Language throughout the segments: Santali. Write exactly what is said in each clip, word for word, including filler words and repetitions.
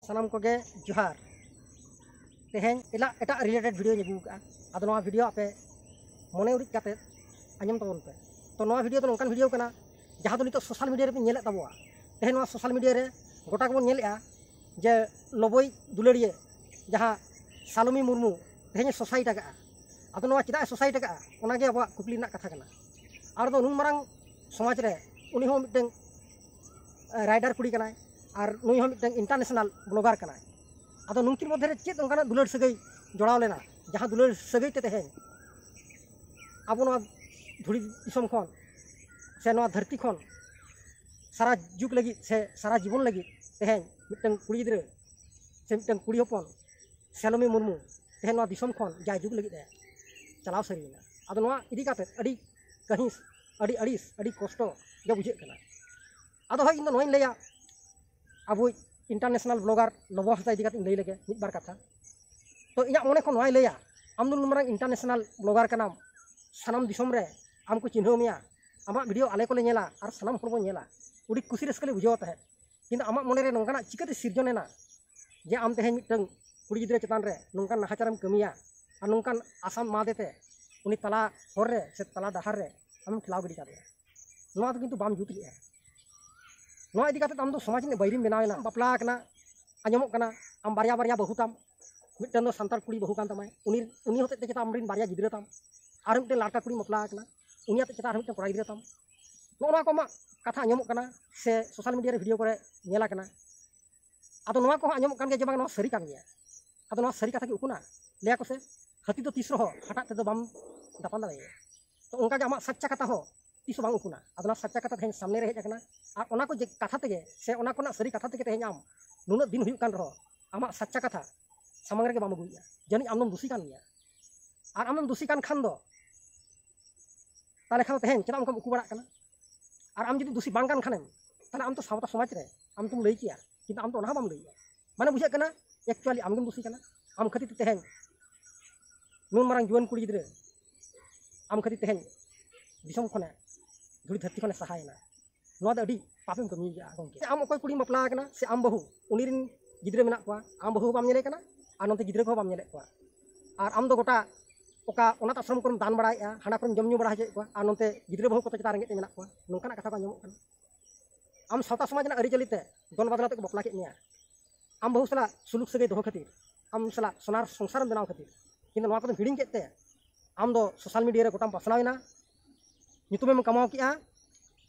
ᱥᱟᱱᱟᱢ ᱠᱚᱜᱮ ᱡᱚᱦᱟᱨ᱾ ᱛᱮᱦᱮᱧ ᱮᱴᱟᱜ ᱮᱴᱟᱜ ᱨᱤᱞᱮᱴᱮᱰ ᱵᱷᱤᱰᱤᱭᱳᱧ ᱟᱹᱜᱩ ᱟᱠᱟᱫᱼᱟ᱾ ᱟᱫᱚ ᱱᱚᱣᱟ ᱵᱷᱤᱰᱤᱭᱳ ᱟᱯᱮ ᱢᱚᱱᱮ ᱩᱨᱤᱡ ᱠᱟᱛᱮ ᱟᱸᱡᱚᱢ ᱛᱟᱵᱚᱱ ᱯᱮ᱾ ᱛᱚ, ᱱᱚᱣᱟ ᱵᱷᱤᱰᱤᱭᱳ ᱫᱚ ᱱᱚᱝᱠᱟᱱ ᱵᱷᱤᱰᱤᱭᱳ ᱠᱟᱱᱟ, ᱡᱟᱦᱟᱸ ᱫᱚ ᱱᱤᱛᱚᱜ ᱥᱳᱥᱟᱞ ᱢᱤᱰᱤᱭᱟ ᱨᱮᱯᱮ ᱧᱮᱞᱮᱫ ᱛᱟᱵᱚᱣᱟ᱾ ᱛᱮᱦᱮᱧ ᱱᱚᱣᱟ ᱥᱳᱥᱟᱞ ᱢᱤᱰᱤᱭᱟ ᱨᱮ ᱜᱚᱴᱟ ᱜᱮᱵᱚᱱ ᱧᱮᱞᱮᱫᱼᱟ ᱡᱮ ᱞᱚᱵᱚᱭ ᱫᱩᱞᱟᱹᱲᱤᱭᱟᱹ ᱡᱟᱦᱟᱸ ᱥᱟᱞᱚᱢᱤ ᱢᱩᱨᱢᱩ ᱛᱮᱦᱮᱧ ᱥᱩᱥᱟᱭᱤᱰ ᱟᱠᱟᱫᱼᱟ᱾ ᱟᱫᱚ ᱱᱚᱣᱟ ᱪᱮᱫᱟᱜ ᱮ ᱥᱩᱥᱟᱭᱤᱰ ᱟᱠᱟᱫᱼᱟ, ᱚᱱᱟᱜᱮ ᱟᱵᱚᱣᱟᱜ ᱠᱩᱠᱞᱤ ᱨᱮᱱᱟᱜ ᱠᱟᱛᱷᱟ ᱠᱟᱱᱟ᱾ ᱟᱨ ᱫᱚ ᱱᱩᱱ ᱢᱟᱨᱟᱝ ᱥᱚᱢᱟᱡᱽ ᱨᱮ ᱩᱱᱤ ᱦᱚᱸ ᱢᱤᱫᱴᱟᱝ ᱨᱟᱭᱰᱟᱨ ᱠᱩᱲᱤ ᱠᱟᱱᱟᱭ, ᱟᱨ ᱱᱩᱭ ᱦᱚᱸ ᱢᱤᱫᱴᱟᱝ ᱤᱱᱴᱟᱨᱱᱮᱥᱱᱟᱞ ᱵᱞᱚᱜᱟᱨ ᱠᱟᱱᱟᱭ᱾ ᱟᱫᱚ ᱱᱩᱝᱠᱤᱱ ᱢᱚᱫᱽᱫᱷᱮ ᱨᱮ ᱪᱮᱫ ᱚᱱᱠᱟᱱᱟᱜ ᱫᱩᱞᱟᱹᱲ ᱥᱟᱹᱜᱟᱹᱭ ᱡᱚᱲᱟᱣ ᱞᱮᱱᱟ, ᱡᱟᱦᱟᱸ ᱫᱩᱞᱟᱹᱲ ᱥᱟᱹᱜᱟᱹᱭ ᱛᱮ ᱛᱮᱦᱮᱧ ᱟᱵᱚ ᱱᱚᱣᱟ ᱫᱷᱩᱲᱤ ᱫᱤᱥᱚᱢ ᱠᱷᱚᱱ ᱥᱮ ᱱᱚᱣᱟ ᱫᱷᱟᱹᱨᱛᱤ ᱠᱷᱚᱱ ᱥᱟᱨᱟ ᱡᱩᱜᱽ ᱞᱟᱹᱜᱤᱫ ᱥᱮ ᱥᱟᱨᱟ ᱡᱤᱵᱚᱱ ᱞᱟᱹᱜᱤᱫ ᱛᱮᱦᱮᱧ ᱢᱤᱫᱴᱟᱝ ᱠᱩᱲᱤ ᱜᱤᱫᱽᱨᱟᱹ ᱥᱮ ᱢᱤᱫᱴᱟᱝ ᱠᱩᱲᱤ ᱦᱚᱯᱚᱱ ᱥᱮᱞᱚᱢᱤ ᱢᱩᱨᱢᱩ ᱛᱮᱦᱮᱧ ᱱᱚᱣᱟ ᱫᱤᱥᱚᱢ ᱠᱷᱚᱱ ᱡᱟᱭ ᱡᱩᱜᱽ ᱞᱟᱹᱜᱤᱫ ᱮ ᱪᱟᱞᱟᱣ ᱥᱟᱹᱨᱤᱭᱮᱱᱟ᱾ ᱟᱫᱚ ᱱᱚᱣᱟ ᱤᱫᱤ ᱠᱟᱛᱮ ᱟᱹᱰᱤ ᱠᱟᱹᱦᱤᱥ, ᱟᱹᱰᱤ ᱟᱹᱲᱤᱥ, ᱟᱹᱰᱤ ᱠᱚᱥᱴᱚ ᱜᱮ ᱵᱩᱡᱷᱟᱹᱜ ᱠᱟᱱᱟ᱾ ᱟᱫᱚ ᱦᱳᱭ, ᱤᱧ ᱫᱚ ᱱᱚᱣᱟᱧ ᱞᱟᱹᱭᱟ, ᱟᱵᱚᱭᱤᱡ ᱤᱱᱴᱟᱨᱱᱮᱥᱱᱟᱞ ᱵᱞᱚᱜᱟᱨ ᱞᱚᱵᱚ ᱦᱟᱸᱥᱫᱟ ᱤᱫᱤ ᱠᱟᱛᱮ ᱤᱧ ᱞᱟᱹᱭ ᱞᱮᱜᱮ ᱢᱤᱫ ᱵᱟᱨ ᱠᱟᱛᱷᱟ᱾ ᱛᱚ, ᱤᱧᱟᱹᱜ ᱢᱚᱱᱮ ᱠᱷᱚᱱ ᱱᱚᱣᱟᱭ ᱞᱟᱹᱭᱟ, ᱟᱢ ᱫᱚ ᱱᱩᱱ ᱢᱟᱨᱟᱝ ᱤᱱᱴᱟᱨᱱᱮᱥᱱᱟᱞ ᱵᱞᱚᱜᱟᱨ ᱠᱟᱱᱟᱢ, ᱥᱟᱱᱟᱢ ᱫᱤᱥᱚᱢ ᱨᱮ ᱟᱢ ᱠᱚ ᱪᱤᱱᱦᱟᱹᱣ ᱢᱮᱭᱟ, ᱟᱢᱟᱜ ᱵᱷᱤᱰᱤᱭᱳ ᱟᱞᱮ ᱠᱚᱞᱮ ᱧᱮᱞᱟ ᱟᱨ ᱥᱟᱱᱟᱢ ᱦᱚᱲ ᱵᱚᱱ ᱧᱮᱞᱟ, ᱟᱹᱰᱤ ᱠᱩᱥᱤ ᱨᱟᱹᱥᱠᱟᱹ ᱞᱮ ᱵᱩᱡᱷᱟᱹᱣᱟ ᱛᱟᱦᱮᱸᱫ᱾ ᱠᱤᱱᱛᱩ ᱟᱢᱟᱜ ᱢᱚᱱᱮ ᱨᱮ ᱱᱚᱝᱠᱟᱱᱟᱜ ᱪᱤᱠᱟᱹᱛᱮ ᱥᱤᱨᱡᱚᱱ ᱮᱱᱟ ᱡᱮ ᱟᱢ ᱛᱮᱦᱮᱧ ᱢᱤᱫᱴᱟᱝ ᱠᱩᱲᱤ ᱜᱤᱫᱽᱨᱟᱹ ᱪᱮᱛᱟᱱ ᱨᱮ ᱱᱚᱝᱠᱟᱱ ᱱᱟᱦᱟᱪᱟᱨᱮᱢ ᱠᱟᱹᱢᱤᱭᱟ ᱟᱨ ᱱᱚᱝᱠᱟᱱ ᱟᱥᱟᱢ ᱮᱢᱟᱫᱮ ᱛᱮ ᱩᱱᱤ ᱛᱟᱞᱟ ᱦᱚᱨ ᱨᱮ ᱥᱮ ᱛᱟᱞᱟ ᱰᱟᱦᱟᱨ ᱨᱮ ᱟᱢᱮᱢ ᱴᱷᱮᱞᱟᱣ ᱜᱤᱰᱤ ᱠᱟᱫᱮᱭᱟ? ᱱᱚᱣᱟ ᱫᱚ ᱠᱤᱱᱛᱩ ᱵᱟᱢ ᱡᱩᱛ ᱞᱮᱜᱼᱟ᱾ ᱱᱚᱣᱟ ᱤᱫᱤ ᱠᱟᱛᱮ ᱟᱢ ᱫᱚ ᱥᱚᱢᱟᱡᱽ ᱨᱤᱱᱤᱡ ᱵᱟᱹᱭᱨᱤᱢ ᱵᱮᱱᱟᱣ ᱮᱱᱟ᱾ ᱵᱟᱯᱞᱟ ᱟᱠᱟᱱᱟ, ᱟᱸᱡᱚᱢᱚᱜ ᱠᱟᱱᱟ, ᱟᱢ ᱵᱟᱨᱭᱟ ᱵᱟᱨᱭᱟ ᱵᱟᱹᱦᱩ ᱛᱟᱢ, ᱢᱤᱫᱴᱟᱝ ᱫᱚ ᱥᱟᱱᱛᱟᱲ ᱠᱩᱲᱤ ᱵᱟᱹᱦᱩ ᱠᱟᱱ ᱛᱟᱢᱟᱭ, ᱩᱱᱤ, ᱩᱱᱤ ᱦᱚᱛᱮᱡ ᱛᱮ ᱪᱮᱛᱟᱱ ᱟᱢᱨᱮᱱ ᱵᱟᱨᱭᱟ ᱜᱤᱫᱽᱨᱟᱹ ᱛᱟᱢ, ᱟᱨ ᱢᱤᱫᱴᱟᱝ ᱞᱟᱲᱠᱟ ᱠᱩᱲᱤ ᱵᱟᱯᱞᱟ ᱟᱠᱟᱱᱟ, ᱩᱱᱤ ᱦᱚᱛᱮᱡ ᱪᱮᱛᱟᱱ ᱟᱨ ᱢᱤᱫᱴᱟᱝ ᱠᱚᱲᱟ ᱜᱤᱫᱽᱨᱟᱹ ᱛᱟᱢ᱾ ᱱᱚᱜᱼᱚ ᱱᱚᱣᱟ ᱠᱚ ᱟᱢᱟᱜ ᱠᱟᱛᱷᱟ ᱟᱸᱡᱚᱢᱚᱜ ᱠᱟᱱᱟ ᱥᱮ ᱥᱳᱥᱟᱞ ᱢᱤᱰᱤᱭᱟ ᱨᱮ ᱵᱷᱤᱰᱤᱭᱳ ᱠᱚᱨᱮ ᱧᱮᱞ ᱟᱠᱟᱱᱟ᱾ ᱟᱫᱚ ᱱᱚᱣᱟ ᱠᱚᱦᱚᱸ ᱟᱸᱡᱚᱢᱚᱜ ᱠᱟᱱ ᱜᱮᱭᱟ ᱡᱮ ᱵᱟᱝ ᱱᱚᱣᱟ ᱥᱟᱹᱨᱤ ᱠᱟᱱ ᱜᱮᱭᱟ᱾ ᱟᱫᱚ ᱱᱚᱣᱟ ᱥᱟᱹᱨᱤ ᱠᱟᱛᱷᱟ ᱠᱤ ᱩᱠᱩᱱᱟ? ᱞᱟᱹᱭᱟ ᱠᱚ ᱥᱮ ᱦᱟᱹᱛᱤ ᱫᱚ ᱛᱤᱥ ᱨᱮᱦᱚᱸ ᱦᱟᱴᱟᱜ ᱛᱮᱫᱚ ᱵᱟᱢ ᱫᱟᱯᱟᱞ ᱫᱟᱲᱮᱭᱟᱭᱟ᱾ ᱛᱚ ᱚᱱᱠᱟ ᱜᱮ ᱟᱢᱟᱜ ᱥᱟᱪᱪᱟ ᱠᱟᱛᱷᱟ ᱦᱚᱸ ᱛᱤᱥ ᱦᱚᱸ ᱵᱟᱝ ᱩᱠᱩᱱᱟ᱾ ᱟᱫᱚ ᱚᱱᱟ ᱥᱟᱪᱪᱟ ᱠᱟᱛᱷᱟ ᱛᱮᱦᱮᱧ ᱥᱟᱢᱱᱮ ᱨᱮ ᱦᱮᱡ ᱟᱠᱟᱱᱟ, ᱟᱨ ᱚᱱᱟ ᱠᱚ ᱡᱮ ᱠᱟᱛᱷᱟ ᱛᱮᱜᱮ ᱥᱮ ᱚᱱᱟ ᱠᱚᱨᱮᱱᱟᱜ ᱥᱟᱹᱨᱤ ᱠᱟᱛᱷᱟ ᱛᱮᱜᱮ ᱛᱮᱦᱮᱧ ᱟᱢ ᱱᱩᱱᱟᱹᱜ ᱫᱤᱱ ᱦᱩᱭᱩᱜ ᱠᱟᱱ ᱨᱮᱦᱚᱸ ᱟᱢᱟᱜ ᱥᱟᱪᱪᱟ ᱠᱟᱛᱷᱟ ᱥᱟᱢᱟᱝ ᱨᱮᱜᱮ ᱵᱟᱢ ᱟᱹᱜᱩᱭᱮᱫᱼᱟ᱾ ᱡᱟᱹᱱᱤᱡ ᱟᱢ ᱫᱚᱢ ᱫᱩᱥᱤ ᱠᱟᱱ ᱜᱮᱭᱟ᱾ ᱟᱨ ᱟᱢᱮᱢ ᱫᱩᱥᱤ ᱠᱟᱱ ᱠᱷᱟᱱ ᱫᱚ, ᱛᱟᱦᱚᱞᱮ ᱠᱷᱟᱱ ᱫᱚ ᱛᱮᱦᱮᱧ ᱪᱮᱫᱟᱜ ᱚᱱᱠᱟᱢ ᱩᱠᱩ ᱵᱟᱲᱟᱜ ᱠᱟᱱᱟ? ᱟᱨ ᱟᱢ ᱡᱩᱫᱤ ᱫᱩᱥᱤ ᱵᱟᱝ ᱠᱟᱱ ᱠᱷᱟᱱᱮᱢ, ᱛᱟᱦᱚᱞᱮ ᱟᱢ ᱛᱚ ᱥᱟᱶᱛᱟ ᱥᱚᱢᱟᱡᱽ ᱨᱮ ᱟᱢ ᱛᱚᱢ ᱞᱟᱹᱭ ᱠᱮᱭᱟ, ᱠᱤᱱᱛᱩ ᱟᱢ ᱫᱚ ᱚᱱᱟ ᱦᱚᱸ ᱵᱟᱢ ᱞᱟᱹᱭᱮᱜᱼᱟ᱾ ᱢᱟᱱᱮ ᱵᱩᱡᱷᱟᱹᱜ ᱠᱟᱱᱟ ᱮᱠᱪᱩᱭᱟᱞᱤ ᱟᱢ ᱜᱮᱢ ᱫᱩᱥᱤ ᱠᱟᱱᱟ᱾ ᱟᱢ ᱠᱷᱟᱹᱛᱤᱨ ᱛᱮ ᱛᱮᱦᱮᱧ ᱱᱩᱱ ᱢᱟᱨᱟᱝ ᱡᱩᱣᱟᱹᱱ ᱠᱩᱲᱤ ᱜᱤᱫᱽᱨᱟᱹ ᱟᱢ ᱠᱷᱟᱹᱛᱤᱨ ᱛᱮᱦᱮᱧ ᱫᱤᱥᱚᱢ ᱠᱷᱚᱱᱮ, ᱫᱷᱩᱲᱤ ᱫᱷᱟᱹᱨᱛᱤ ᱠᱷᱚᱱᱮ ᱥᱟᱦᱟᱭᱮᱱᱟ᱾ ᱱᱚᱣᱟ ᱫᱚ ᱟᱹᱰᱤ ᱯᱟᱯᱮᱢ ᱠᱟᱹᱢᱤᱭᱮᱫᱼᱟ ᱜᱚᱢᱠᱮ᱾ ᱟᱢ ᱚᱠᱚᱭ ᱠᱩᱲᱤᱢ ᱵᱟᱯᱞᱟ ᱟᱠᱟᱱᱟ ᱥᱮ ᱟᱢ ᱵᱟᱹᱦᱩ, ᱩᱱᱤ ᱨᱮᱱ ᱜᱤᱫᱽᱨᱟᱹ ᱢᱮᱱᱟᱜ ᱠᱚᱣᱟ, ᱟᱢ ᱵᱟᱹᱦᱩ ᱦᱚᱸ ᱵᱟᱢ ᱧᱮᱞᱮ ᱠᱟᱱᱟ, ᱟᱨ ᱱᱚᱛᱮ ᱜᱤᱫᱽᱨᱟᱹ ᱠᱚᱦᱚᱸ ᱵᱟᱢ ᱧᱮᱞᱮᱫ ᱠᱚᱣᱟ᱾ ᱟᱨ ᱟᱢ ᱫᱚ ᱜᱚᱴᱟ ᱚᱠᱟ ᱚᱱᱟᱛᱷ ᱟᱥᱨᱚᱢ ᱠᱚᱨᱮᱢ ᱫᱟᱱ ᱵᱟᱲᱟᱭᱮᱫᱼᱟ, ᱦᱟᱱᱟ ᱠᱚᱨᱮᱢ ᱡᱚᱢ ᱧᱩ ᱵᱟᱲᱟ ᱦᱚᱪᱚᱭᱮᱫ ᱠᱚᱣᱟ, ᱟᱨ ᱱᱚᱛᱮ ᱜᱤᱫᱽᱨᱟᱹ ᱵᱟᱹᱦᱩ ᱠᱚ ᱪᱮᱛᱟᱱ ᱨᱮᱸᱜᱮᱡ ᱛᱮ ᱢᱮᱱᱟᱜ ᱠᱚᱣᱟ᱾ ᱱᱚᱝᱠᱟᱱᱟᱜ ᱠᱟᱛᱷᱟ ᱠᱚ ᱟᱸᱡᱚᱢᱚᱜ ᱠᱟᱱᱟ᱾ ᱟᱢ ᱥᱟᱶᱛᱟ ᱥᱚᱢᱟᱡᱽ ᱨᱮᱱᱟᱜ ᱟᱹᱨᱤᱪᱟᱹᱞᱤ ᱛᱮ ᱫᱚᱞ ᱵᱟᱫᱞᱟ ᱛᱮᱠᱚ ᱵᱟᱯᱞᱟ ᱠᱮᱫ ᱢᱮᱭᱟ, ᱟᱢ ᱵᱟᱹᱦᱩ ᱥᱟᱞᱟᱜ ᱥᱩᱞᱩᱠ ᱥᱟᱹᱜᱟᱹᱭ ᱫᱚᱦᱚ ᱠᱷᱟᱹᱛᱤᱨ, ᱟᱢ ᱥᱟᱞᱟᱜ ᱥᱚᱱᱟᱨ ᱥᱚᱝᱥᱟᱨᱮᱢ ᱵᱮᱱᱟᱣ ᱠᱷᱟᱹᱛᱤᱨ, ᱠᱤᱱᱛᱩ ᱱᱚᱣᱟ ᱠᱚᱫᱚᱢ ᱦᱤᱲᱤᱧ ᱠᱮᱫ ᱛᱮ ᱟᱢ ᱫᱚ ᱥᱳᱥᱟᱞ ᱢᱤᱰᱤᱭᱟ ᱨᱮ ᱜᱚᱴᱟᱢ ᱯᱟᱥᱱᱟᱣ ᱮᱱᱟ, ᱧᱩᱛᱩᱢᱮᱢ ᱠᱟᱢᱟᱣ ᱠᱮᱫᱼᱟ,